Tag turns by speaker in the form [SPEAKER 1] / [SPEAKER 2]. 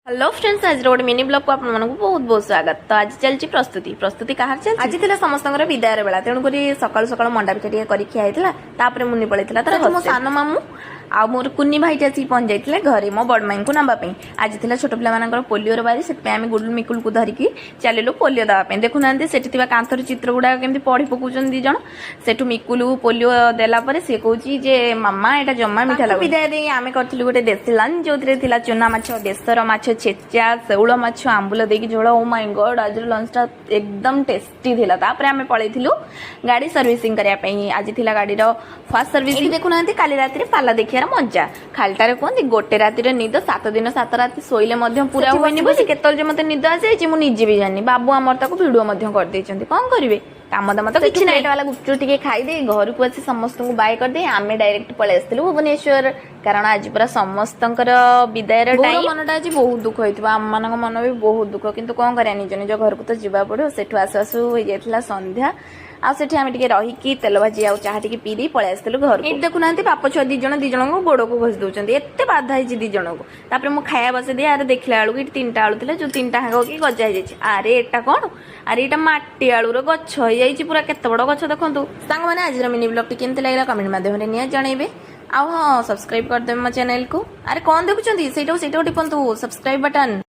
[SPEAKER 1] Hello friends, ଆଜିର ଗୋଟେ mini ବ୍ଲଗକୁ ଆପଣମାନଙ୍କୁ ବହୁତ ବହୁତ ସ୍ୱାଗତ। ତ ଆଜି ଚାଲିଛି ପ୍ରସ୍ତୁତି। ପ୍ରସ୍ତୁତି କାହାର ଚାଲିଛି? ଆଜି ଥିଲା ସମସ୍ତଙ୍କର ବିଦାୟର ବେଳା। ତେଣୁକରି ସକାଳୁ ସକାଳୁ ମଣ୍ଡା ପିଠା ଟିକେ କରି ଖିଆ ହେଇଥିଲା। ତାପରେ ମୁନି ପଳେଇଥିଲା ତାର ମୋ ସାନ ମାମୁଁ ଆଉ ମୋର କୁନି ଭାଇଟି ଆସିକି ପହଞ୍ଚି ଯାଇଥିଲେ ଘରେ ମୋ ବଡ଼ ମାଇଙ୍କୁ ନେବା ପାଇଁ। ଆଜି ଥିଲା ଛୋଟ ପିଲାମାନଙ୍କର ପୋଲିଓର ବାରି। ସେଥିପାଇଁ ଆମେ ଗୁଡୁଲ ମିକୁଲକୁ ଧରିକି ଚାଲିଲୁ ପୋଲିଓ ଦେବା ପାଇଁ। ଦେଖୁନାହାନ୍ତି, ସେଠି ଥିବା କାନ୍ଥର ଚିତ୍ର ଗୁଡାକ କେମିତି ପଢି ପକଉଛନ୍ତି ଦି ଜଣ। ସେଠୁ ମିକୁଲୁ ପୋଲିଓ ଦେଲା ପରେ ସିଏ କହୁଛି ଯେ ମାମା, ଏଇଟା ଜମା ମିଠା ଲାଗୁନି। ବିଦାୟ ଦେଇ ଆମେ କରିଥିଲୁ ଗୋଟେ ଦେଶୀ ଲଞ୍ଚ, ଯୋଉଥିରେ ଥିଲା ଚୁନା ମାଛ ବେସର, ମାଛ ଛେଚା, ଶେଉଳ ମାଛ ଆମ୍ବୁଲ ଦେଇକି ଝୋଳ। ଓ ମାଇ ଗଡ୍, ଆଜିର ଲଞ୍ଚଟା ଏକଦମ ଟେଷ୍ଟି ଥିଲା। ତାପରେ ଆମେ ପଳେଇଥିଲୁ ଗାଡି ସର୍ଭିସିଂ କରିବା ପାଇଁ। ଆଜି ଥିଲା ଗାଡିର ଫାର୍ଷ୍ଟ ସର୍ଭିସିଂ। ଦେଖୁନାହାନ୍ତି, କାଲି ରାତିରେ ପାଲା ଦେଖିବାର ମଜା। ଖାଲିଟାରେ କୁହନ୍ତି, ଗୋଟେ ରାତିର ନିଦ 7 ଦିନ 7 ରାତି ଶୋଇଲେ ମଧ୍ୟ ପୁରା ହୁଏନି ବୋଲି। କେତେବେଳେ ଯେ ମତେ ନିଦ ଆସିଯାଇଛି, ମୁଁ ନିଜେ ବି ଜାଣିନି। ବାବୁ ଆମର ତାକୁ ଭିଡିଓ ମଧ୍ୟ କରିଦେଇଛନ୍ତି। କଣ କରିବେ, କାମ ଦାମ ତ କିଛି ନାହିଁ। ବାଲା ଗୁପଚୁପ ଟିକେ ଖାଇଦେଇ ଘରକୁ ଆସି ସମସ୍ତଙ୍କୁ ବାଏ କରିଦେଇ ଆମେ ଡାଇରେକ୍ଟ ପଳେଇ ଆସିଥିଲୁ ଭୁବନେଶ୍ୱର, କାରଣ ଆଜି ପୁରା ସମସ୍ତଙ୍କର ବିଦାୟର ଟାଇମ୍। ମନଟା ଆଜି ବହୁତ ଦୁଃଖ ହେଇଥିବ, ଆମମାନଙ୍କ ମନ ବି ବହୁତ ଦୁଃଖ। କିନ୍ତୁ କଣ କରିବା, ନିଜ ନିଜ ଘରକୁ ତ ଯିବାକୁ ପଡିବ। ସେଠୁ ଆସୁ ଆସୁ ହେଇଯାଇଥିଲା ସନ୍ଧ୍ୟା। ଆଉ ସେଠି ଆମେ ଟିକେ ରହିକି ତେଲ ଭାଜି ଆଉ ଚାହା ଟିକେ ପିଇ ଦେଇ ପଳେଇ ଆସିଥିଲୁ ଘରକୁ। ଏଇଠି ଦେଖୁନାହାନ୍ତି, ବାପ ଛୁଆ ଦି ଜଣ ଦି ଜଣଙ୍କୁ ଗୋଡକୁ ଘଷି ଦଉଛନ୍ତି। ଏତେ ବାଧା ହେଇଛି ଦି ଜଣଙ୍କୁ। ତାପରେ ମୁଁ ଖାଇବା ବସେଇ ଦିଏ। ଆରେ, ଦେଖିଲା ବେଳକୁ ଏଠି ତିନିଟା ଆଳୁ ଥିଲା, ଯୋଉ ତିନିଟା ହାଙ୍ଗ କି ଗଜା ହେଇଯାଇଛି। ଆରେ, ଏଟା କଣ? ଆରେ, ଏଇଟା ମାଟି ଆଳୁର ଗଛ ହେଇଯାଇଛି ପୁରା। କେତେ ବଡ ଗଛ ଦେଖନ୍ତୁ। ସାଙ୍ଗମାନେ, ଆଜିର ମିନି ବ୍ଲଗଟି କେମିତି ଲାଗିଲା, କମେଣ୍ଟ ମାଧ୍ୟମରେ ନିହାତି ଜଣେଇବେ। ଆଉ ହଁ, ସବସ୍କ୍ରାଇବ କରିଦେବେ ମୋ ଚ୍ୟାନେଲକୁ। ଆରେ, କଣ ଦେଖୁଛନ୍ତି? ସେଇଟାକୁ ସେଇଟାକୁ ଟିପନ୍ତୁ ସବସ୍କ୍ରାଇବ ବଟନ।